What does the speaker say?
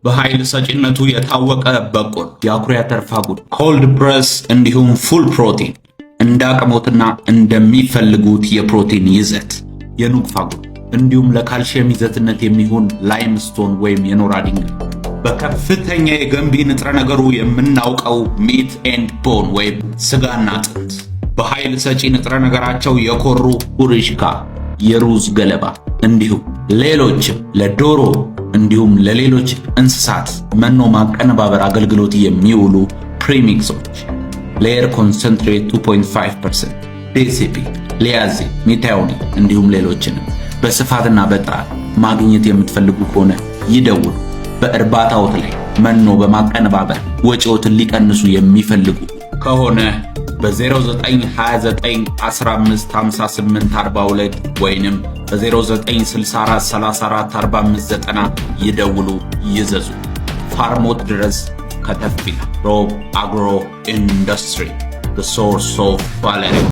በኃይል ሰጪነቱ የታወቀ በቆሎ፣ የአኩሪ አተር ፋጉሎ፣ cold press እንዲሁም full protein እንደ አቅሞትና እንደሚፈልጉት የፕሮቲን ይዘት፣ የኑግ ፋጉሎ እንዲሁም ለካልሽየም ይዘትነት የሚሆን limestone ወይም የኖራ ድንጋይ፣ በከፍተኛ የገንቢ ንጥረ ነገሩ የምናውቀው meat and bone ወይም ስጋና አጥንት፣ በኃይል ሰጪ ንጥረ ነገራቸው የኮሩ ሁሪሽካ የሩዝ ገለባ እንዲሁም ሌሎችም ለዶሮ እንዲሁም ለሌሎች እንስሳት መኖ ማቀነባበር አገልግሎት የሚውሉ premix ኦች፣ layer concentrate 2.5%፣ DCP፣ lysine፣ methionine እንዲሁም ሌሎችንም በስፋትና በጥራት ማግኘት የምትፈልጉ ከሆነ ይደውሉ። በእርባታዎት ላይ መኖ በማቀነባበር ወጪዎትን ሊቀንሱ የሚፈልጉ ከሆነ በ0929 15 58 42 ወይንም በ0964 34 45 90 ይደውሉ፣ ይዘዙ። Farm ዎት ድረስ ከተፍ ይላል። ሮብ አግሮ ኢንዱስትሪ, the source of quality.